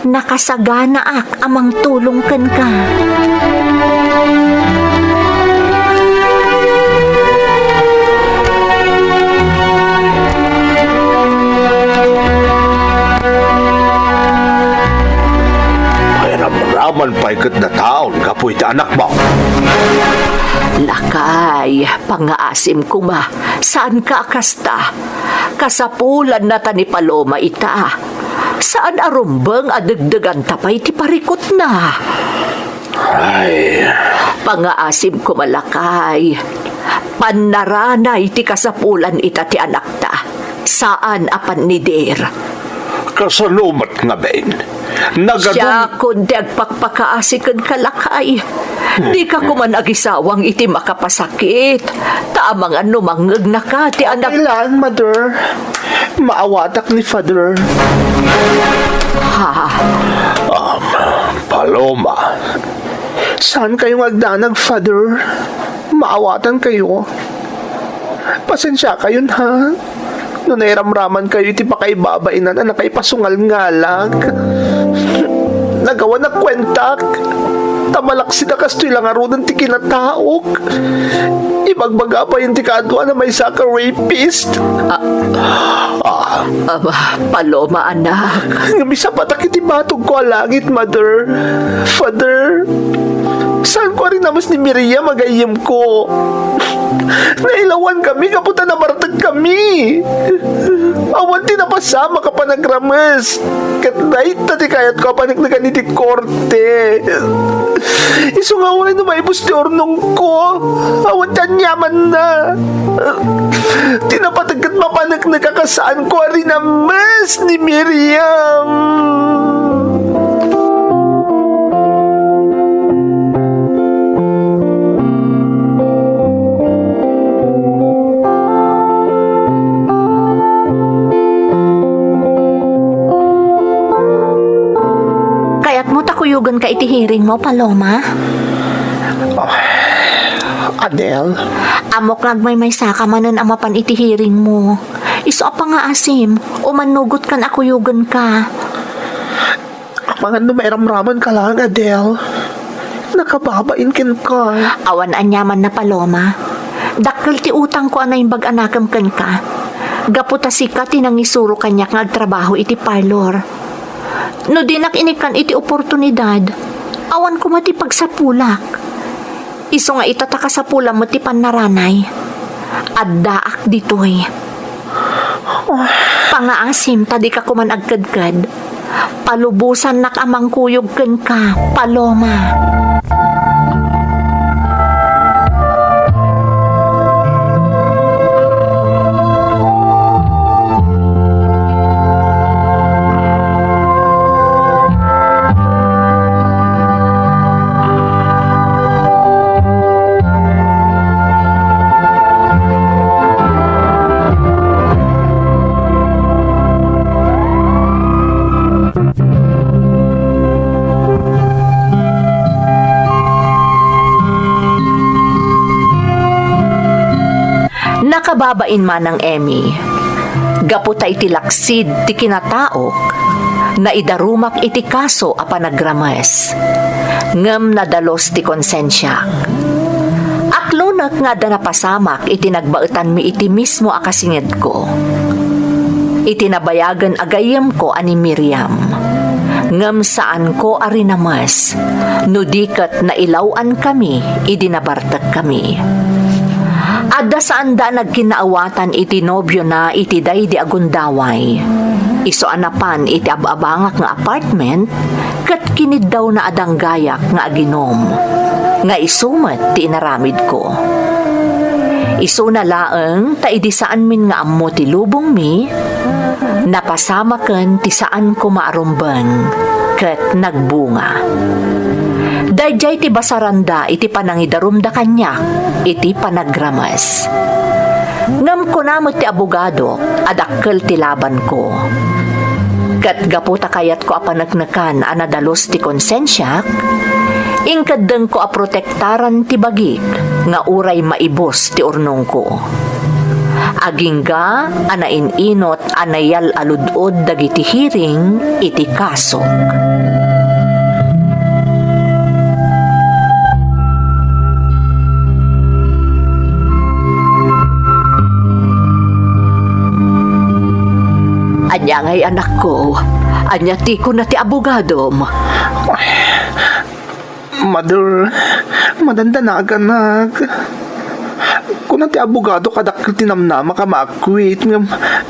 nakasaganaak a mangtulong kenka. Mairamraman pay ket dataon gapu iti anakmo. Lakay, pangngaasim koma, saanka a kasta. Kasapulanna ta ni Paloma ita. Saan a rumbeng a degdeganta pay ti parikutna. Ay. Pangngaasim koma, lakay. Pannaranay ti kasapulan ita ti anakta. Saan a pannider. Kasano met ngamin? Nagadun- Siakon ti agpakpakaasi kenka, lakay. Dika koman agisawang iti makapasakit, ta amangan no mangngegnaka ti anak. Okay lang, Mother. Maawatak ni Father. Ha? Um, Paloma. Saan kayo nga agdanag, Father? Maawatan kayo. Pasensia kayon, ha? No nairamraman kayo iti pakaibabainan a nakaipasungalngalag. Nagawan a kuentak. Ta malaksid a kastoy la ngaruden ti kinataok. Ibagbaga payen ti kaaduan a maysa ka rapist. Ah, ah, Ama, Paloma, anak. Ngem isapatak iti batogko a langit, Mother. Father, saanko a rinames ni Miriam a gayyemko. Nailawankami gapu ta nabartekami. Awan ti napasamak a panagrames. Ket dayta ti kayatko a paneknekan iti korte. Isu nga uray no maibus ti urnongko, awan ti aniamanna. Ti napateg ket mapaneknek a kas saanko a rinames ni Miriam. Kayatmo ta kuyogenka iti hearing mo, Paloma? Adele? Ammok nga agmaymaysa ka manen a mapan iti hearing mo. Isu a pangngaasim, umannugotkan a kuyogenka. Amangan no mairamramanka laeng, Adele. Nakababain kenka. Awan aniamanna, Paloma. Dakkel ti utangko a naimbag a nakem kenka. Gapu ta sika ti nangisuro kaniak nga agtrabaho iti parlor. No dinak inikkan iti oportunidad, awan koma ti pagsapulak. Isu nga ita ta kasapulan met ti pannaranay. Addaak ditoy. Pangngaasim ta dika koman agkedked. Palubosannak a mangkuyog kenka, Paloma. Nakababain, Manang Emmy. Gapu ta iti laksid ti kinataok, naidarumak iti kaso a panagrames. Ngem nadalus ti konsensiak. Aklonek nga adda napasamak iti nagbaetanmi iti mismo a kasingedko. Iti nabayagen a gayyemko a ni Miriam. Ngem saanko a rinames, no di ket nailaw-ankami idi nabartekkami. Adda saanda a nagkinnaawatan iti nobiona iti daydi a gundaway. Isu a napan iti ab-abangak nga apartment, ket kiniddawna a danggayak nga aginom, nga isu met ti inaramidko. Isuna laeng ta idi saanmin nga ammo ti lubongmi, napasamaken ti saanko maarumbeng ket nagbunga. Daydiay ti basaranda iti panangidarumda kaniak iti panagrames. Ngem kuna met ti abogado a dakkel ti labanko. Ket gapu ta kayatko a paneknekan a nadalus ti konsensiak, inkeddengko a protektaran ti bagik nga uray maibus ti urnongko. Agingga a nain-inot a nayal-alud-od dagiti hearing iti kasok. Ania ngay, anakko? Ania ti kuna ti abogadom? Mother, madandanaganak. Kuna ti abogado kadakkel ti namnamak a maakwit ngem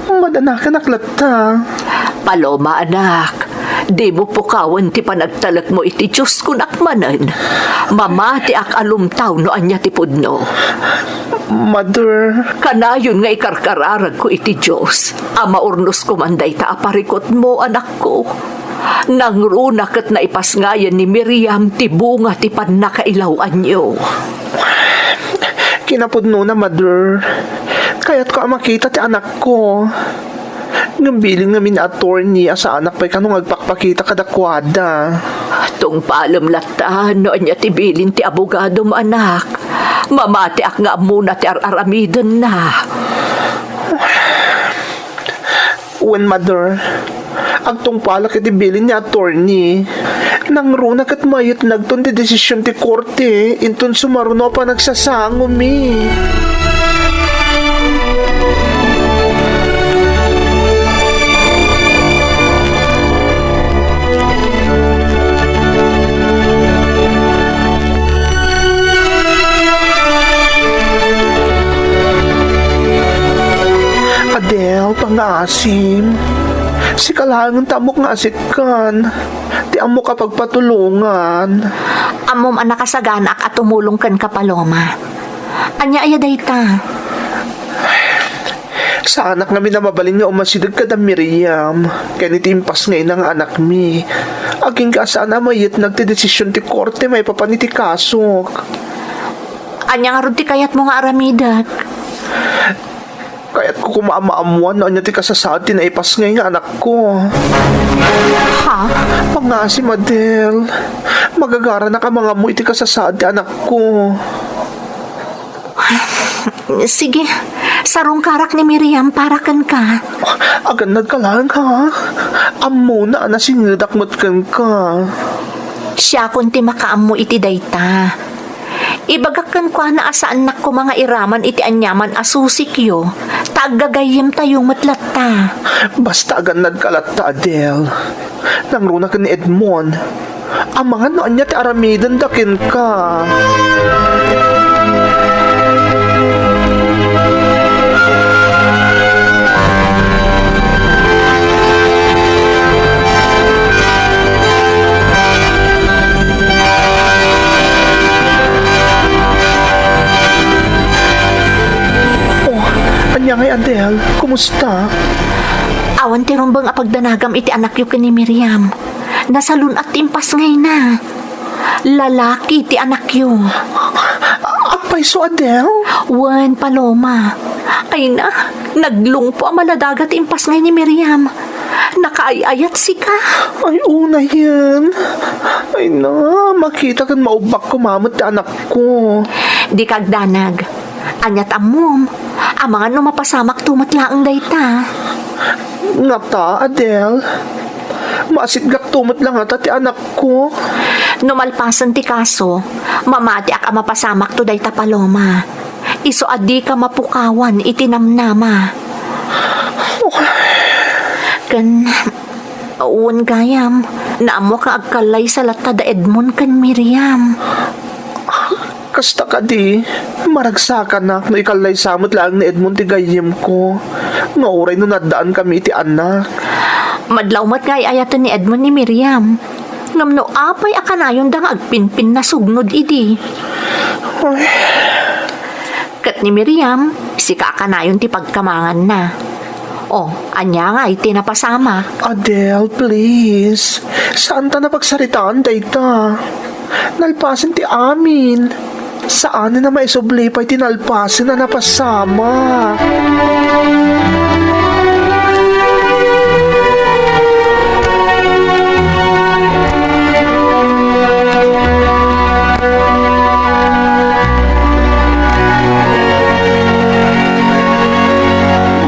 madanaganak latta. Paloma, anak, dimo pukawen ti panagtalekmo iti Dios, kunak manen. Mamatiak a lumtaw no ania ti pudno. Mother. Kanayon nga ikarkararagko iti Dios a maurnosko man dayta a parikutmo, anakko. Nangruna ket naipasngayen ni Miriam ti bunga ti pannakailaw-anyo. Kinapudnona, Mother. Kayatko a makita ti anakko. Ngem bilin ngamin ni attorney a saanak pay kano nga agpakpakita kadakuada. Tungpalem latta no ania ti bilin ti abogadom, anak. Mamatiak nga ammona ti ar-aramidenna. Wen, Mother, agtungpalak iti bilin ni attorney. Nangruna ket mayatnagton ti desisyon ti korte, inton sumaruno a panagsasangomi. Adel, pangaasim. Sika laengen ti ammok nga asitkan. Ti ammok a pagpatulongan. Ammom a nakasaganaak a tumulong kenka, Paloma. Ania aya dayta? Saanak ngamin a mabalin nga umasideg kada Miriam ken iti impasngayna nga anakmi. Agingga a saan a mayatnag ti desisyon ti korte maipapan iti kasok. Ania ngarud ti kayatmo nga aramidek? Kayatko koma a maammuan no ania ti kasasaad ti naipasngay nga anakko. Ha? Pangaasim, Adel. Magagaranak a mangammo iti kasasaad ti anakko. Sige, sarungkarak ni Miriam para kenka. Agannadka laeng, ha? Ammona a nasingedak met kenka. Siakon ti makaammo iti dayta. Ibagak kenkuana a saannak koma nga iraman iti aniaman a susikyo, ta aggagayyemtayo met latta. Basta agannadka latta, Adel. Nangruna ken ni Edmond. Amangan no ania ti aramidenda kenka. Oh, ania ngay, Adel? Kumusta? Awan ti rumbeng a pagdanagam iti anakyo ken ni Miriam. Nasalun-at ti impasngayna. Lalaki ti anakyo. Agpayso, Adel? Wen, Paloma. Ay na, naglungpo a maladaga ti impasngay ni Miriam. Nakaay-ayat sika. Ay, unayen. Ay na, makita ken maubbak koma met ti anakko. Dika agdanag. Aniat ammom, amangan no mapasamakto met laeng dayta. Ngata, Adel? Maasitgakto met la ngata ti anakko? No malpasen ti kaso, mamatiak a mapasamakto dayta, Paloma. Isu a dika mapukawan iti namnama. Ken, wen gayam, naammoak nga agkallaysa latta da Edmond ken Miriam. Kasta kadi, maragsakanak no ikallaysa met laeng ni Edmond ti gayyemko, nga uray no naddaankami iti anak. Madlaw met nga ay-ayaten ni Edmond ni Miriam. Ngem no apay a kanayonda nga agpinpinnasugnod idi? Ay. Ket ni Miriam, sika a kanayon ti pagkamanganna. Oh, ania ngay ti napasamak? Adel, please. Saanta a pagsaritaan dayta. Nalpasen ti amin. Saanen a maisubli pay ti nalpasen a napasamak.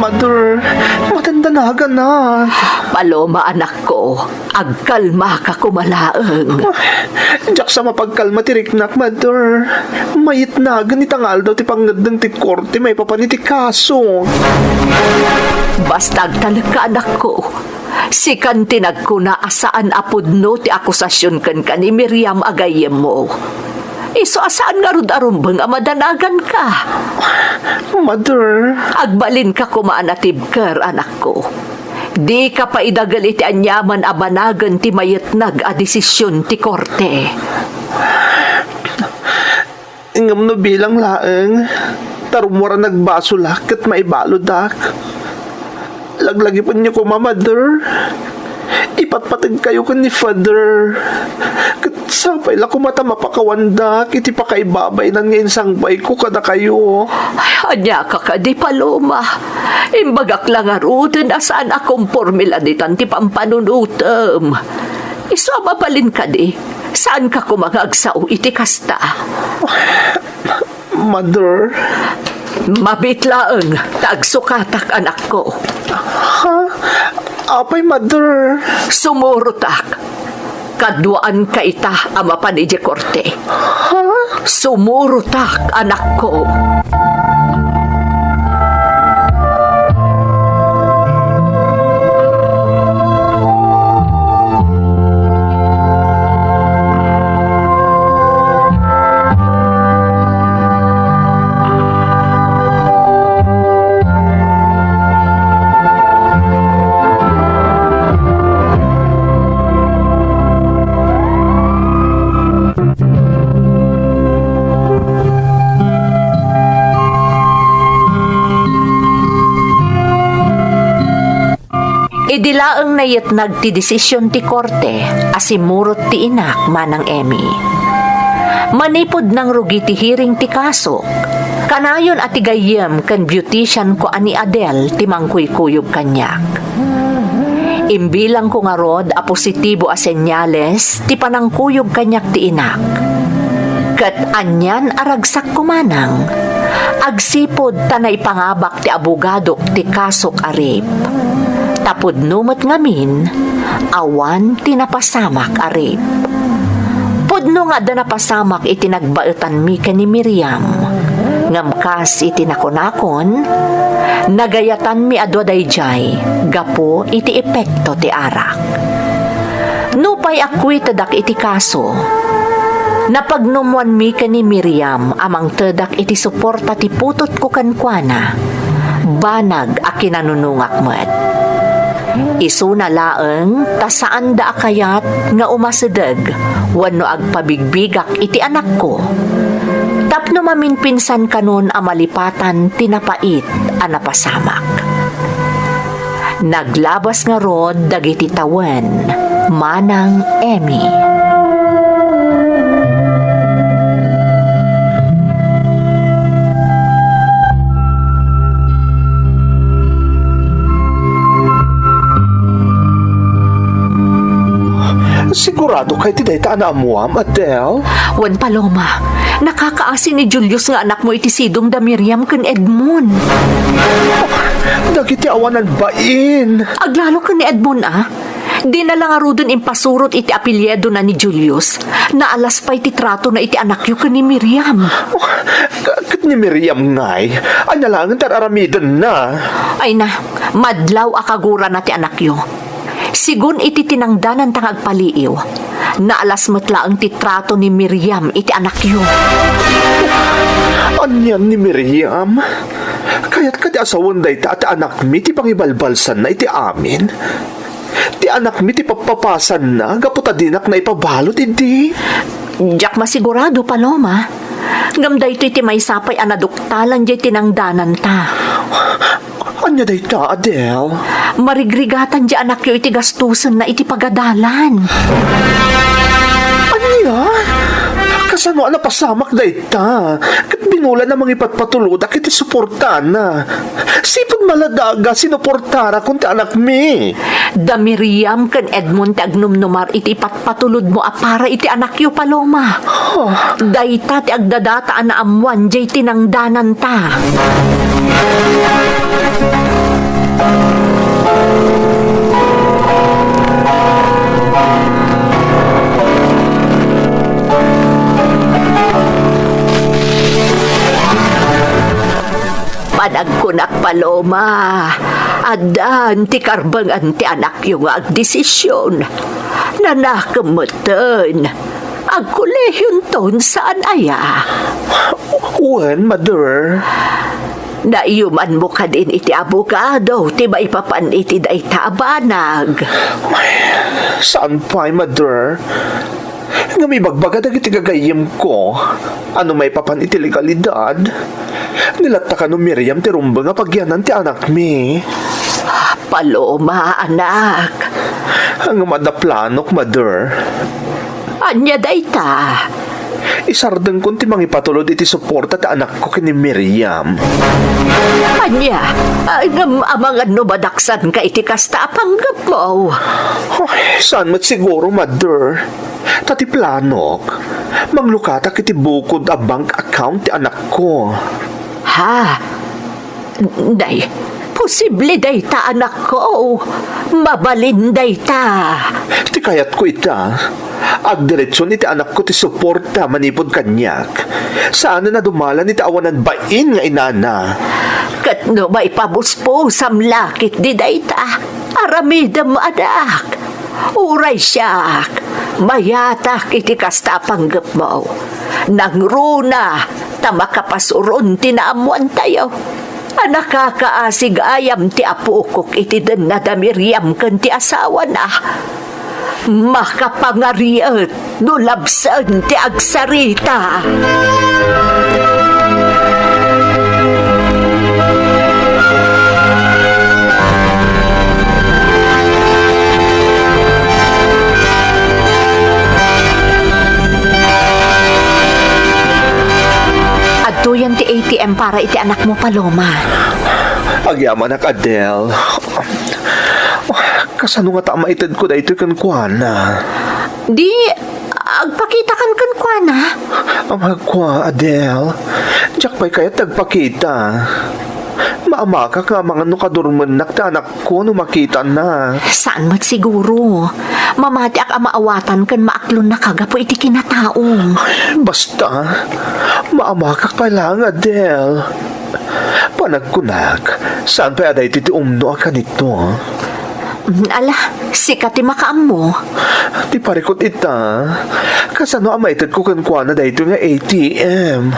Mother, madandanaganak. Paloma, anakko, agkalmaka koma laeng. Diak sa mapagkalma ti riknak, Mother. Mayatnagen ita nga aldaw ti pangngeddeng ti korte maipapan iti kaso. Basta agtalekka, anakko. Sikan ti nagkuna a saan a pudno ti akusasion kenka ni Miriam a gayyemmo. Isu a saan ngarud a rumbeng a madanaganka. Mother. Agbalinka koma a natibker, anakko. Dika pay idagel iti aniaman a banagen ti mayatnag a desision ti korte. Ngem no bilang laeng, ta rummuar a nagbasolak ket maibaludak. Laglagipenyo koma, Mother. Ipatpateg kayo ken ni Father. Ket sapay la koma ta mapakawandak iti pakaibabaynan nga insangbayko kadakayo. Ay, ania ka kadi, Paloma? Imbagak la ngaruden a saan a komporme la ditan ti pampanunotem. Isu a mabalin kadi, saanka koma nga agsao iti kasta. Mother. Mabiit laeng ta agsukatak, anakko. Ha? Apay, Mother? Sumurotak. Kaduaanka ita a mapan idiay korte. Ha? Sumurotak, anakko. Idi laeng nayetnag ti desisyon ti korte a simurot ti inak, Manang Emmy. Manipud nangrugi ti hearing ti kasok, kanayon a ti gayyem ken beautician ko a ni Adele ti mangkuykuyog kaniak. Imbilangko ngarud a positibo a senyales ti panangkuyog kaniak ti inak. Ket anian a ragsakko manang, agsipud ta naipangabak ti abogadok ti kasok a rape. Ta pudno met ngamin, awan ti napasamak a rape. Pudno nga adda napasamak iti nagbaetanmi ken ni Miriam. Ngem kas iti nakunakon, nagayatanmi a dua daydiay gapu iti epekto ti arak. Nupay akkuitedak iti kaso, napagnumoanmi ken ni Miriam a mangtedak iti suporta ti putotko kenkuana, banag a kinanunongak met. Isuna laeng ta saanda a kayat nga umasideg wenno agpabigbigak iti anakko tapno maminpinsan kanon a malipatan ti napait a napasamak. Naglabas ngarud dagiti tawen, Manang Emmy. Sigurado kay ti dayta a naammuam, Adele? Wen, Paloma, nakakaasi ni Julius nga anakmo iti sidong da Miriam ken Edmond. Dagiti awanan bain. Aglalo ken ni Edmond, a? Dina la ngaruden impasurot iti apelyidona ni Julius. Naalas pay ti tratona iti anakyo ken ni Miriam. Ket ni Miriam ngay, ania laengen ti ar-aramidenna? Ay na, madlaw a kagurana ti anakyo. Sigun iti tinangdananta nga agpaliiw, naalas met laeng ti trato ni Miriam iti anakyo. Anian ni Miriam? Kayat kadi a sawen dayta a ti anakmi ti pangibalbalsanna iti amin? Ti anakmi ti pappapasanna gapu ta dinak naipabalud idi? Diak masigurado, Paloma. Ngem daytoy ti maysa pay a naduktalan diay tinangdananta. Ania dayta, Adele? Marigrigatan diay anakyo iti gastusenna iti pagadalan. Ania? Kasano a napasamak dayta? Ket binulan a mangipatpatulodak iti suportana. Sipud maladaga, sinuportarakon ti anakmi. Da Miriam ken Edmond ti agnumnumar iti ipatpatulodmo a para iti anakyo, Paloma. Huh. Dayta ti agdadata a naammoan diay tinangdananta. Panagkunak, Paloma, addan ti karbengan ti anakyo nga agdesisyon. Nanakem metten. Agkolehionton saan aya? Wen, Mother. Naiyumanmo kadin iti abogado ti maipapan iti dayta a banag? Saan pay, Mother. Ngem ibagbaga dagiti gagayyemko a no maipapan iti legalidad, ni latta kano Miriam ti rumbeng a pagyanan ti anakmi. Paloma, anak. Ngem adda planok, Mother. Ania dayta? Isardengkon ti mangipatulod iti suporta ti anakko ken ni Miriam. Ania? Ay, ngem amangan no madaksanka iti kasta a panggepmo. Ay, saan met siguro, Mother? Ta ti planok, manglukatak iti bukod a bank account ti anakko. Ha? Nay, posible dayta, anakko. Mabalin dayta. Ti kayatko ita, agdiretson iti anakko ti suporta manipud kaniak. Saanen a dumalan iti awanan bain nga inana. Ket no maipabuspusam la ketdi dayta, aramidem, anak. Uray siak, mayatak iti kasta a panggepmo. Nangruna ta makapasuron ti naammoantayo. A nakakaasi gayam ti apokok iti denna da Miriam ken ti asawana. Makapangariet no labsen ti agsarita. Adtoyen ti A T M para iti anakmo, Paloma. Agyamanak, Adel. Kasano ngata a maitedko daytoy kenkuana? Di, agpakitakan kenkuana. Amangan, Adel. Diak pay kayat agpakita. Maamakak nga amangan no kadurmennak ti anakko no makitana. Saan met siguro. Mamatiak a maawatan ken maaklonnaka gapu iti kinatao. Basta, maamakak pay laeng, Adel. Panagkunak, saan pay a daytoy ti umno a kanito? Mm, ala, sika ti makaammo. Ti parikut ita, kasano a maitedko kenkuana daytoy nga A T M?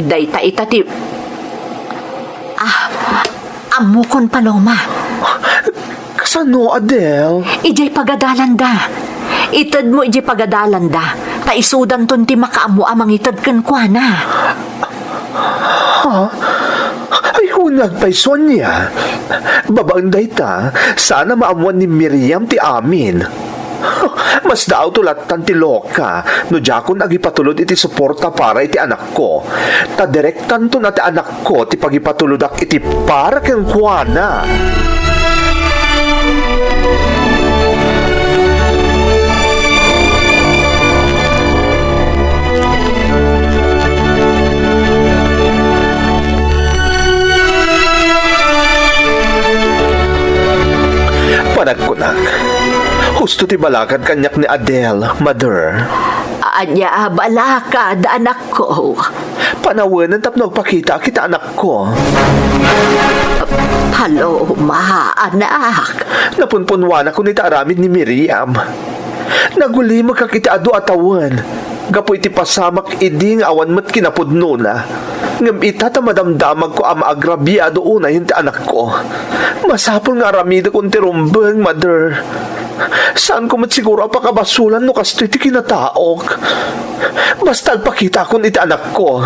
Dayta ita ti, ah, ammokon, Paloma. Kasano, Adel? Idiay pagadalanda. Itedmo idiay pagadalanda, ta isudanton ti makaammo a mangited kenkuana. Ha? Ay, wen nga agpayso ania. Babaen dayta, saan a maammoan ni Miriam ti amin. Masdaawto lattan ti loka no diakon agipatulod iti suporta para iti anakko. Ta direktanto na ti anakko ti pagipatulodak iti para kenkuana. Panagkunak, husto ti balakad kaniak ni Adel, Mother. Ania a balakad, anakko? Panawenen tapno agpakitaak iti anakko. Paloma, anak. Napunpunwanakon iti aramid ni Miriam. Nagulimekak iti adu a tawen gapu iti pasamak idi nga awan met kinapudnona. Ngem ita ta madamdamagko a maagrabiado unayen ti anakko. Masapul nga aramidekon ti rumbeng, Mother. Saanko met siguro a pakabasolan no kastoy ti kinataok. Basta agpakitakon iti anakko.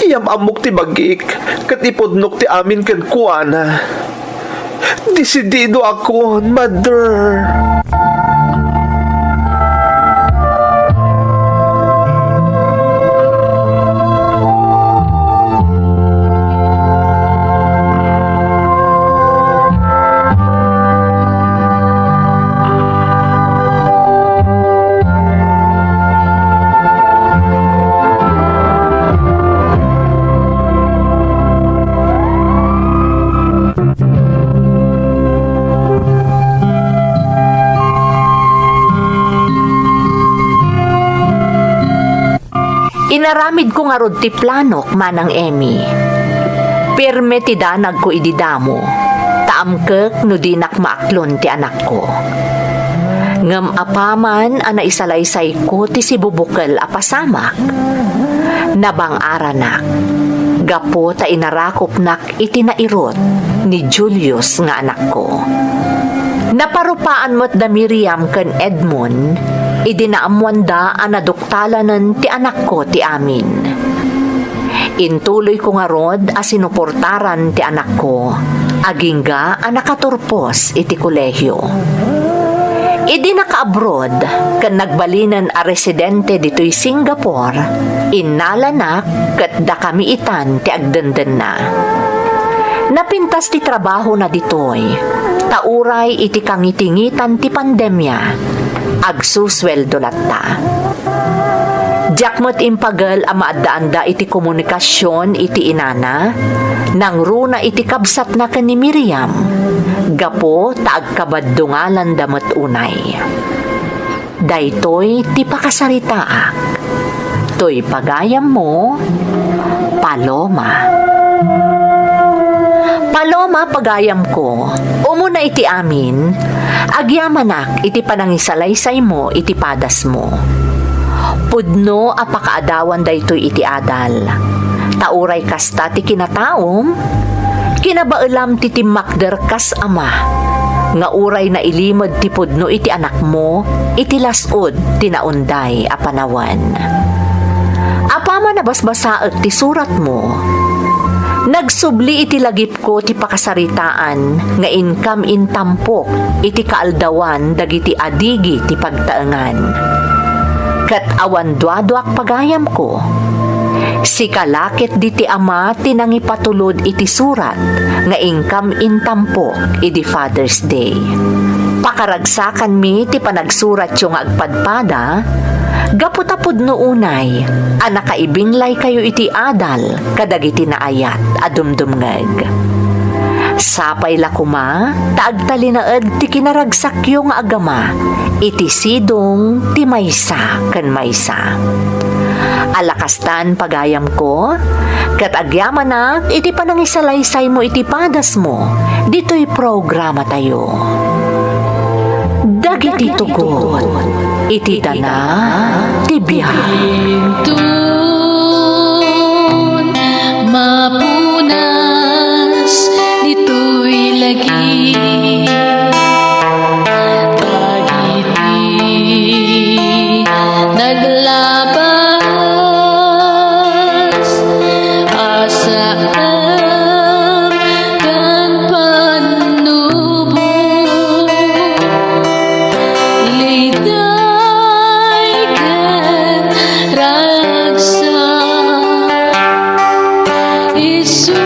Iyam-ammok ti bagik, ket ipudnok ti amin kenkuana. Desidido akon, Mother. Inaramidko ngarud ti planok, Manang Emmy. Pirme ti danagko idi damo, ta amkek no dinak maaklon ti anakko. Ngem apaman a naisalaysayko ti sibubukel a pasamak, nabang-aranak gapu ta inarakopnak iti nairut ni Julius nga anakko. Naparupaan met da Miriam ken Edmond idi naammoanda a naduktalanen ti anakko ti amin. Intuloyko ngarud a sinuportaran ti anakko, agingga a nakaturpos iti kolehio. Naka-abroad ken nagbalinen a residente ditoy Singapore, innalanak ket dakami itan ti agdendenna. Napintas ti trabahona ditoy, ta uray iti kangitingitan ti pandemia, agsusueldo latta. Diak met impagel a maaddaanda iti komunikasion iti inana, nangruna iti kabsatna ken ni Miriam, gapu ta agkabaddungalanda met unay. Daytoy ti pakasaritaak. Toy pagayammo, Paloma. Paloma, pagayamko, umuna iti amin, agyamanak iti panangisalaysaymo iti padasmo. Pudno a pakaadawan daytoy iti adal. Ta uray kasta ti kinataom, kinabaelam ti timmakder kas ama, nga uray nailimed ti pudno iti anakmo iti las-ud ti naunday a panawen. Apaman a basbasaek ti suratmo, nagsubli iti lagipko ti pakasaritaan nga inkam intampok iti kaaldawan dagiti adigi ti pagtaengan. Ket awan duaduak, pagayamko. Sika la ketdi ti ama ti nangipatulod iti surat nga inkam intampok idi Father's Day. Pakaragsakanmi ti panagsuratyo nga agpadpada, gapu ta pudno unay a nakaibinglaykayo iti adal kadagiti naayat a dumdumngeg. Sapay la koma ta agtalinaed ti kinaragsakyo nga agama iti sidong ti maysa ken maysa. Alakastan, pagayamko, ket agyamanak iti panangisalaysaymo iti padasmo ditoy programatayo. Dagiti tugot iti dana ti biag. Inton mapunas ditoy lagi, dagiti naglabas a saan ken pannubo, liday ken ragsak, isu